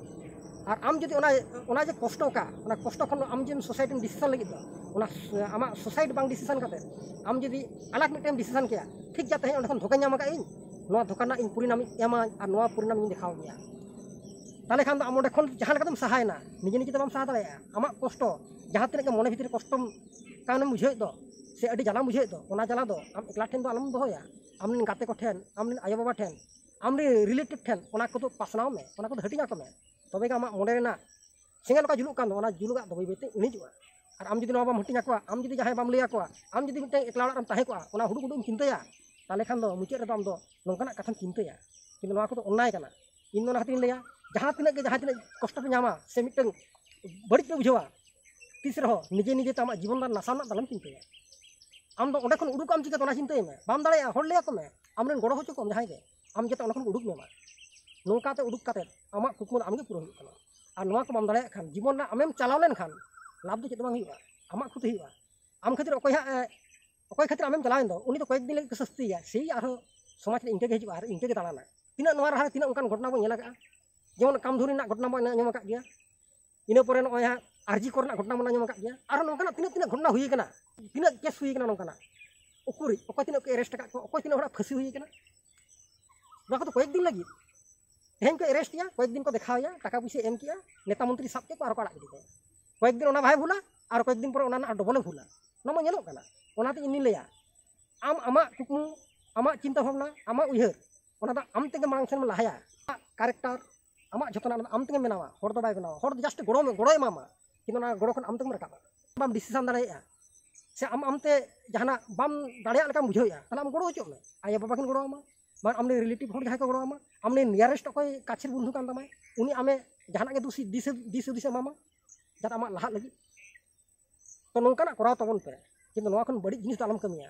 ᱟᱨ ᱟᱢ ᱡᱩᱫᱤ ᱚᱱᱟ, ᱚᱱᱟ ᱡᱮ ᱠᱚᱥᱴᱚ ᱚᱠᱟ, ᱚᱱᱟ ᱠᱚᱥᱴᱚ ᱠᱷᱚᱱ ᱟᱢ ᱡᱩᱫᱤ suicide ᱮᱢ decision ᱞᱟᱹᱜᱤᱫ ᱫᱚ, ᱚᱱᱟ ᱥᱩ-, ᱟᱢᱟᱜ suicide ᱵᱟᱝ decision ᱠᱟᱛᱮ ᱟᱢ ᱡᱩᱫᱤ ᱟᱞᱟᱜᱽ ᱢᱤᱫᱴᱮᱱ decision ᱠᱮᱭᱟ, ᱴᱷᱤᱠ ᱜᱮᱭᱟ, ᱛᱮᱦᱮᱧ ᱚᱸᱰᱮ ᱠᱷᱚᱱ ᱫᱷᱳᱠᱟᱧ ᱧᱟᱢ ᱟᱠᱟᱫ ᱤᱧ, ᱱᱚᱣᱟ ᱫᱷᱳᱠᱟ ᱨᱮᱱᱟᱜ ᱤᱧ ᱯᱚᱨᱤᱱᱟᱢ ᱤᱧ ᱮᱢᱟ ᱟᱨ ᱱᱚᱣᱟ ᱯᱚᱨᱤᱱᱟᱢ ᱤᱧ ᱫᱮᱠᱷᱟᱣ ᱜᱮᱭᱟ᱾ ᱛᱟᱦᱚᱞᱮ ᱠᱷᱟᱱ ᱫᱚ ᱟᱢ ᱚᱸᱰᱮ ᱠᱷᱚᱱ ᱡᱟᱦᱟᱸ ᱞᱮᱠᱟ ᱛᱮᱢ ᱥᱟᱦᱟᱭᱮᱱᱟ, ᱱᱤᱡᱮ ᱱᱤᱡᱮ ᱛᱮ ᱵᱟᱢ ᱥᱟᱦᱟ ᱫᱟᱲᱮᱭᱟᱜᱼᱟ᱾ ᱟᱢᱟᱜ ᱠᱚᱥᱴᱚ, ᱡᱟᱦᱟᱸ ᱛᱤᱱᱟᱹᱜ ᱜᱮ ᱢᱚᱱᱮ ᱵᱷᱤᱛᱤᱨ ᱨᱮ ᱠᱚᱥᱴᱚᱢ ᱠᱟᱱᱮᱢ ᱵᱩᱡᱷᱟᱹᱣᱮᱫ ᱫᱚ, ᱥᱮ ᱟᱹᱰᱤ ᱡᱟᱞᱟᱢ ᱵᱩᱡᱷᱟᱹᱣᱮᱫ ᱫᱚ, ᱚᱱᱟ ᱡᱟᱞᱟ ᱫᱚ ᱟᱢ ᱮᱠᱞᱟ ᱴᱷᱮᱱ ᱫᱚ ᱟᱞᱚᱢ ᱫᱚᱦᱚᱭᱟ᱾ ᱟᱢ ᱨᱮᱱ ᱜᱟᱛᱮ ᱠᱚ ᱴᱷᱮᱱ, ᱟᱢ ᱨᱮᱱ ᱟᱭᱳᱼᱵᱟᱵᱟ ᱴᱷᱮᱱ, ᱟᱢ ᱨᱮᱱ ᱨᱤᱞᱮᱴᱤᱵᱷ ᱴᱷᱮᱱ ᱚᱱᱟ ᱠᱚᱫᱚ ᱯᱟᱥᱱᱟᱣ ᱢᱮ, ᱚᱱᱟ ᱠᱚᱫᱚ ᱦᱟᱹᱴᱤᱧ ᱟᱠᱚ ᱢᱮ᱾ ᱛᱚᱵᱮ ᱜᱮ ᱟᱢᱟᱜ ᱢᱚᱱᱮ ᱨᱮᱱᱟᱜ ᱥᱮᱸᱜᱮᱞ ᱚᱠᱟ ᱡᱩᱞᱩᱜ ᱠᱟᱱ ᱫᱚ, ᱚᱱᱟ ᱡᱩᱞᱩᱜᱟᱜ ᱫᱚ ᱵᱟᱹᱭ ᱵᱟᱹᱭᱛᱮ ᱤᱬᱤᱡᱚᱜᱼᱟ᱾ ᱟᱨ ᱟᱢ ᱡᱩᱫᱤ ᱱᱚᱣᱟ ᱵᱟᱢ ᱦᱟᱹᱴᱤᱧ ᱟᱠᱚᱣᱟ, ᱟᱢ ᱡᱩᱫᱤ ᱡᱟᱦᱟᱸᱭ ᱵᱟᱢ ᱞᱟᱹᱭ ᱟᱠᱚᱣᱟ, ᱟᱢ ᱡᱩᱫᱤ ᱢᱤᱫᱴᱮᱱ ᱮᱠᱞᱟ ᱚᱲᱟᱜ ᱨᱮᱢ ᱛᱟᱦᱮᱸ ᱠᱚᱜᱼᱟ, ᱚᱱᱟ ᱦᱩᱰᱩᱜ ᱦᱩᱰᱩᱜ ᱮᱢ ᱪᱤᱱᱛᱟᱹᱭᱟ, ᱛᱟᱦᱚᱞᱮ ᱠᱷᱟᱱ ᱫᱚ ᱢᱩᱪᱟᱹᱫ ᱨᱮᱫᱚ ᱟᱢ ᱫᱚ ᱱᱚᱝᱠᱟᱱᱟᱜ ᱠᱟᱛᱷᱟᱢ ᱪᱤᱱᱛᱟᱹᱭᱟ᱾ ᱤᱧ ᱫᱚ ᱚᱱᱟ ᱠᱷᱟᱹᱛᱤᱨᱤᱧ ᱞᱟᱹᱭᱟ, ᱡᱟᱦᱟᱸ ᱛᱤᱱᱟᱹᱜ ᱜᱮ ᱡᱟᱦᱟᱸ ᱛᱤᱱᱟᱹᱜ ᱠᱚᱥᱴᱚ ᱯᱮ ᱧᱟᱢᱟ ᱥᱮ ᱢᱤᱫᱴᱟᱝ ᱵᱟᱹᱲᱤᱡ ᱯᱮ ᱵᱩᱡᱷᱟᱹᱣᱟ, ᱛᱤᱥ ᱨᱮᱦᱚᱸ ᱱᱤᱡᱮ ᱱᱤᱡᱮ ᱛᱮ ᱟᱢᱟᱜ ᱡᱤᱵᱚᱱ ᱫᱚ ᱱᱟᱥᱟᱣ ᱨᱮᱱᱟᱜ ᱫᱚ ᱟᱞᱚᱢ ᱪᱤᱱᱛᱟᱹᱭᱟ᱾ ᱟᱢ ᱫᱚ ᱚᱸᱰᱮ ᱠᱷᱚᱱ ᱩᱰᱩᱠ ᱟᱢ ᱪᱤᱠᱟᱹᱛᱮ, ᱚᱱᱟ ᱪᱤᱱᱛᱟᱹᱭ ᱢᱮ᱾ ᱵᱟᱢ ᱫᱟᱲᱮᱭᱟᱜᱼᱟ, ᱦᱚᱲ ᱞᱟᱹᱭ ᱟᱠᱚ ᱢᱮ, ᱟᱢ ᱨᱮᱱ ᱜᱚᱲᱚ ᱦᱚᱪᱚ ᱠᱚᱢ ᱡᱟᱦᱟᱸᱭ ᱜᱮ, ᱟᱢ ᱡᱟᱛᱮ ᱚᱸᱰᱮ ᱠᱷᱚᱱ ᱩᱰᱩᱠ ᱢᱮ ᱢᱟ᱾ ᱱᱚᱝᱠᱟᱛᱮ ᱩᱰᱩᱠ ᱠᱟᱛᱮ ᱟᱢᱟᱜ ᱠᱩᱠᱢᱩ ᱫᱚ ᱟᱢᱜᱮ ᱯᱩᱨᱟᱹ ᱦᱩᱭᱩᱜ ᱛᱟᱢᱟ᱾ ᱟᱨ ᱱᱚᱣᱟ ᱠᱚ ᱵᱟᱢ ᱫᱟᱲᱮᱭᱟᱜ ᱠᱷᱟᱱ, ᱡᱤᱵᱚᱱ ᱨᱮ ᱟᱢᱮᱢ ᱪᱟᱞᱟᱣ ᱞᱮᱱᱠᱷᱟᱱ ᱞᱟᱵᱷ ᱫᱚ ᱪᱮᱫ ᱦᱚᱸ ᱵᱟᱝ ᱦᱩᱭᱩᱜᱼᱟ, ᱟᱢᱟᱜ ᱠᱷᱚᱛᱤ ᱦᱩᱭᱩᱜᱼᱟ᱾ ᱟᱢ ᱠᱷᱟᱹᱛᱤᱨ ᱚᱠᱚᱭ ᱦᱟᱸᱜ, ᱮ, ᱚᱠᱚᱭ ᱠᱷᱟᱹᱛᱤᱨ ᱟᱢᱮᱢ ᱪᱟᱞᱟᱣᱮᱱ ᱫᱚ, ᱩᱱᱤ ᱫᱚ ᱠᱚᱭᱮᱠ ᱫᱤᱱ ᱞᱟᱹᱜᱤᱫ ᱠᱚ ᱥᱟᱹᱥᱛᱤᱭᱮᱭᱟ, ᱥᱮᱭ ᱟᱨᱦᱚᱸ ᱥᱚᱢᱟᱡᱽ ᱨᱮ ᱤᱱᱠᱟᱹ ᱜᱮ ᱦᱤᱡᱩᱜᱼᱟ ᱟᱨ ᱤᱱᱠᱟᱹ ᱜᱮ ᱫᱟᱬᱟᱱᱟ᱾ ᱛᱤᱱᱟᱹᱜ ᱱᱚᱣᱟ ᱞᱟᱦᱟ ᱨᱮ ᱛᱤᱱᱟᱹᱜ ᱚᱱᱠᱟᱱ ᱜᱷᱚᱴᱚᱱᱟ ᱵᱚᱱ ᱧᱮᱞ ᱟᱠᱟᱫᱼᱟ, ᱡᱮᱢᱚᱱ ᱠᱟᱢᱫᱷᱩᱨᱤ ᱨᱮᱱᱟᱜ ᱜᱷᱚᱴᱚᱱᱟ ᱵᱚᱱ ᱟᱸᱡᱚᱢ ᱟᱠᱟᱫ ᱜᱮᱭᱟ᱾ ᱤᱱᱟᱹ ᱯᱚᱨᱮ ᱱᱚᱜᱼᱚᱭ ᱦᱟᱸᱜ ᱟᱨ ᱡᱤ ᱠᱚᱨ ᱨᱮᱱᱟᱜ ᱜᱷᱚᱴᱚᱱᱟ ᱵᱚᱱ ᱟᱸᱡᱚᱢ ᱟᱠᱟᱫ ᱜᱮᱭᱟ᱾ ᱟᱨᱦᱚᱸ ᱱᱚᱝᱠᱟᱱᱟᱜ ᱛᱤᱱᱟᱹᱜ ᱛᱤᱱᱟᱹᱜ ᱜᱷᱚᱴᱚᱱᱟ ᱦᱩᱭ ᱟᱠᱟᱱᱟ, ᱛᱤᱱᱟᱹᱜ ᱠᱮᱥ ᱦᱩᱭ ᱟᱠᱟᱱᱟ ᱱᱚᱝᱠᱟᱱᱟᱜ, ᱩᱠᱩᱨᱤᱡ ᱚᱠᱚᱭ ᱛᱤᱱᱟᱹᱜ ᱠᱚ ᱮᱨᱮᱥᱴ ᱟᱠᱟᱫ ᱠᱚᱣᱟ, ᱚᱠᱚᱭ ᱛᱤᱱᱟᱹᱜ ᱦᱚᱲᱟᱜ ᱯᱷᱟᱹᱥᱤ ᱦᱩᱭ ᱟᱠᱟᱱᱟ᱾ ᱱᱚᱣᱟ ᱠᱚᱫᱚ ᱠᱚᱭᱮᱠ ᱫᱤᱱ ᱞᱟᱹᱜᱤᱫ᱾ ᱛᱮᱦᱮᱧ ᱠᱚ ᱮᱨᱮᱥᱴ ᱮᱭᱟ, ᱠᱚᱭᱮᱠ ᱫᱤᱱ ᱠᱚ ᱫᱮᱠᱷᱟᱣ ᱮᱭᱟ, ᱴᱟᱠᱟ ᱯᱩᱭᱥᱟᱹ ᱮᱢ ᱠᱮᱜᱼᱟ, ᱱᱮᱛᱟ ᱢᱚᱱᱛᱨᱤ ᱥᱟᱵ ᱠᱮᱫ ᱠᱚ ᱟᱨ ᱠᱚ ᱟᱲᱟᱜ ᱠᱮᱫᱮ ᱠᱚᱣᱟ᱾ ᱠᱚᱭᱮᱠ ᱫᱤᱱ ᱚᱱᱟ ᱵᱟᱭ ᱵᱷᱩᱞᱟ, ᱟᱨ ᱠᱚᱭᱮᱠ ᱫᱤᱱ ᱯᱚᱨᱮ ᱚᱱᱟ ᱨᱮᱱᱟᱜ ᱰᱚᱵᱚᱞᱮ ᱵᱷᱩᱞᱟ᱾ ᱚᱱᱟ ᱢᱟ ᱧᱮᱞᱚᱜ ᱠᱟᱱᱟ᱾ ᱚᱱᱟᱛᱮ ᱤᱧ ᱞᱟᱹᱭᱟ, ᱟᱢ ᱟᱢᱟᱜ ᱠᱩᱠᱢᱩ, ᱟᱢᱟᱜ ᱪᱤᱱᱛᱟᱹ ᱵᱷᱟᱵᱽᱱᱟ, ᱟᱢᱟᱜ ᱩᱭᱦᱟᱹᱨ, ᱚᱱᱟ ᱫᱚ ᱟᱢ ᱛᱮᱜᱮ ᱢᱟᱲᱟᱝ ᱥᱮᱱ ᱮᱢ ᱞᱟᱦᱟᱭᱟ᱾ ᱟᱢᱟᱜ ᱠᱮᱨᱮᱠᱴᱟᱨ, ᱟᱢᱟᱜ ᱡᱷᱚᱛᱚᱱᱟᱜ ᱚᱱᱟ ᱫᱚ ᱟᱢ ᱛᱮᱜᱮᱢ ᱵᱮᱱᱟᱣᱟ, ᱦᱚᱲ ᱫᱚ ᱵᱟᱭ ᱵᱮᱱᱟᱣᱟ᱾ ᱦᱚᱲ ᱫᱚ ᱡᱟᱥᱴ ᱜᱚᱲᱚ, ᱜᱚᱲᱚᱭ ᱮᱢᱟᱢᱟ, ᱠᱤᱱᱛᱩ ᱚᱱᱟ ᱜᱚᱲᱚ ᱠᱷᱚᱱ ᱟᱢ ᱛᱮᱜᱮᱢ ᱨᱟᱠᱟᱵᱼᱟ᱾ ᱵᱟᱢ ᱰᱤᱥᱤᱥᱚᱱ ᱫᱟᱲᱮᱭᱟᱜᱼᱟ, ᱥᱮ ᱟᱢ ᱟᱢᱛᱮ ᱡᱟᱦᱟᱱᱟᱜ ᱵᱟᱢ ᱫᱟᱲᱮᱭᱟᱜ ᱞᱮᱠᱟᱢ ᱵᱩᱡᱷᱟᱹᱣᱮᱫᱼᱟ, ᱛᱟᱦᱚᱞᱮ ᱟᱢ ᱜᱚᱲᱚ ᱦᱚᱪᱚᱜ ᱢᱮ᱾ ᱟᱭᱳᱼᱵᱟᱵᱟ ᱠᱤᱱ ᱜᱚᱲᱚ ᱟᱢᱟ, ᱵᱟᱝ ᱟᱢ ᱨᱮᱱ ᱨᱤᱞᱮᱴᱤᱵᱷ ᱦᱚᱲ ᱡᱟᱦᱟᱸᱭ ᱠᱚ ᱜᱚᱲᱚ ᱟᱢᱟ, ᱟᱢ ᱨᱮᱱ ᱱᱤᱭᱟᱨᱮᱥᱴ ᱚᱠᱚᱭ ᱠᱟᱪᱷᱮᱨ ᱵᱚᱱᱫᱷᱩ ᱠᱟᱱ ᱛᱟᱢᱟᱭ, ᱩᱱᱤ ᱟᱢᱮ ᱡᱟᱦᱟᱱᱟᱜ ᱜᱮ ᱫᱤᱥ ᱫᱤᱥ ᱦᱩᱫᱤᱥ ᱮ ᱮᱢᱟᱢᱟ, ᱡᱟᱛᱮ ᱟᱢᱟᱜ ᱞᱟᱦᱟᱜ ᱞᱟᱹᱜᱤᱫ᱾ ᱛᱚ ᱱᱚᱝᱠᱟᱱᱟᱜ ᱠᱚᱨᱟᱣ ᱛᱟᱵᱚᱱ ᱯᱮ, ᱠᱤᱱᱛᱩ ᱱᱚᱣᱟ ᱠᱷᱚᱱ ᱵᱟᱹᱲᱤᱡ ᱡᱤᱱᱤᱥ ᱫᱚ ᱟᱞᱚᱢ ᱠᱟᱹᱢᱤᱭᱟ᱾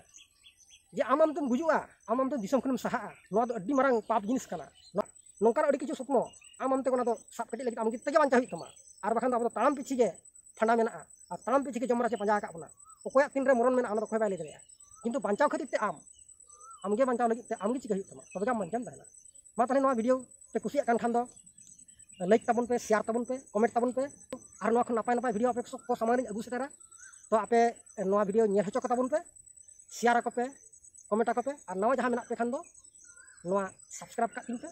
ᱡᱮ ᱟᱢ ᱟᱢ ᱛᱮᱢ ᱜᱩᱡᱩᱜᱼᱟ, ᱟᱢ ᱟᱢ ᱛᱮ ᱫᱤᱥᱚᱢ ᱠᱷᱚᱱᱮᱢ ᱥᱟᱦᱟᱜᱼᱟ, ᱱᱚᱣᱟ ᱫᱚ ᱟᱹᱰᱤ ᱢᱟᱨᱟᱝ ᱯᱟᱯ ᱡᱤᱱᱤᱥ ᱠᱟᱱᱟ᱾ ᱱᱚᱣᱟ, ᱱᱚᱝᱠᱟᱱᱟᱜ ᱟᱹᱰᱤ ᱠᱤᱪᱷᱩ ᱥᱚᱯᱱᱚ ᱟᱢ ᱟᱢ ᱛᱮ ᱚᱱᱟ ᱫᱚ ᱥᱟᱵ ᱠᱮᱴᱮᱡ ᱞᱟᱹᱜᱤᱫ ᱟᱢ ᱛᱮᱜᱮ ᱵᱟᱧᱪᱟᱣ ᱦᱩᱭᱩᱜ ᱛᱟᱢᱟ᱾ ᱟᱨ ᱵᱟᱠᱷᱟᱱ ᱫᱚ ᱟᱵᱚ ᱫᱚ ᱛᱟᱲᱟᱢ ᱯᱤᱪᱷᱤ ᱜᱮ ᱯᱷᱟᱸᱰᱟ ᱢᱮᱱᱟᱜᱼᱟ, ᱟᱨ ᱛᱟᱲᱟᱢ ᱯᱤᱪᱷᱤ ᱜᱮ ᱡᱚᱢ ᱨᱮ ᱯᱟᱸᱡᱟ ᱟᱠᱟᱫ ᱵᱚᱱᱟ᱾ ᱚᱠᱚᱭᱟᱜ ᱛᱤᱱᱨᱮ ᱢᱚᱨᱚᱱ ᱢᱮᱱᱟᱜᱼᱟ, ᱚᱱᱟ ᱫᱚ ᱚᱠᱚᱭ ᱵᱟᱭ ᱞᱟᱹᱭ ᱫᱟᱲᱮᱭᱟᱜᱼᱟ᱾ ᱠᱤᱱᱛᱩ ᱵᱟᱧᱪᱟᱣ ᱠᱷᱟᱹᱛᱤᱨ ᱛᱮ ᱟᱢ, ᱟᱢᱜᱮ ᱵᱟᱧᱪᱟᱣ ᱞᱟᱹᱜᱤᱫ ᱛᱮ ᱟᱢᱜᱮ ᱪᱤᱠᱟᱹ ᱦᱩᱭᱩᱜ ᱛᱟᱢᱟ, ᱛᱚᱵᱮ ᱜᱮ ᱟᱢ ᱵᱟᱧᱪᱟᱣ ᱮᱢ ᱛᱟᱦᱮᱱᱟ᱾ ᱢᱟ ᱛᱟᱦᱚᱞᱮ ᱱᱚᱣᱟ ᱵᱷᱤᱰᱤᱭᱳ ᱯᱮ ᱠᱩᱥᱤᱭᱟᱜ ᱠᱟᱱ ᱠᱷᱟᱱ ᱫᱚ ᱞᱟᱭᱤᱠ ᱛᱟᱵᱚᱱ ᱯᱮ, ᱥᱮᱭᱟᱨ ᱛᱟᱵᱚᱱ ᱯᱮ, ᱠᱚᱢᱮᱱᱴ ᱛᱟᱵᱚᱱ ᱯᱮ᱾ ᱟᱨ ᱱᱚᱣᱟ ᱠᱷᱚᱱ ᱱᱟᱯᱟᱭ ᱱᱟᱯᱟᱭ ᱵᱷᱤᱰᱤᱭᱳ ᱟᱯᱮ ᱠᱚ ᱥᱟᱢᱟᱝ ᱨᱤᱧ ᱟᱹᱜᱩ ᱥᱮᱴᱮᱨᱟ᱾ ᱛᱚ ᱟᱯᱮ ᱱᱚᱣᱟ ᱵᱷᱤᱰᱤᱭᱳ ᱧᱮᱞ ᱦᱚᱪᱚ ᱠᱚ ᱛᱟᱵᱚᱱ ᱯᱮ, ᱥᱮᱭᱟᱨ ᱟᱠᱚ ᱯᱮ, ᱠᱚᱢᱮᱱᱴ ᱟᱠᱚ ᱯᱮ, ᱟᱨ ᱱᱟᱣᱟ ᱡᱟᱦᱟᱸ ᱢᱮᱱᱟᱜ ᱯᱮ ᱠᱷᱟᱱ ᱫᱚ ᱱᱚᱣᱟ ᱥᱟᱵᱥᱠᱨᱟᱭᱤᱵ ᱠᱟᱜ ᱛᱤᱧ ᱯᱮ᱾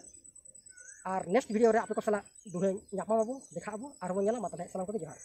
ᱟᱨ next video ᱨᱮ ᱟᱯᱮ ᱠᱚ ᱥᱟᱞᱟᱜ ᱫᱩᱲᱦᱟᱹ ᱧᱟᱯᱟᱢ ᱟᱵᱚ, ᱫᱮᱠᱷᱟᱜ ᱟᱵᱚ, ᱟᱨ ᱵᱚᱱ ᱧᱮᱞᱟ᱾ ᱢᱟ ᱛᱟᱦᱚᱞᱮ ᱥᱟᱱᱟᱢ ᱠᱚᱜᱮ ᱡᱚᱦᱟᱨ᱾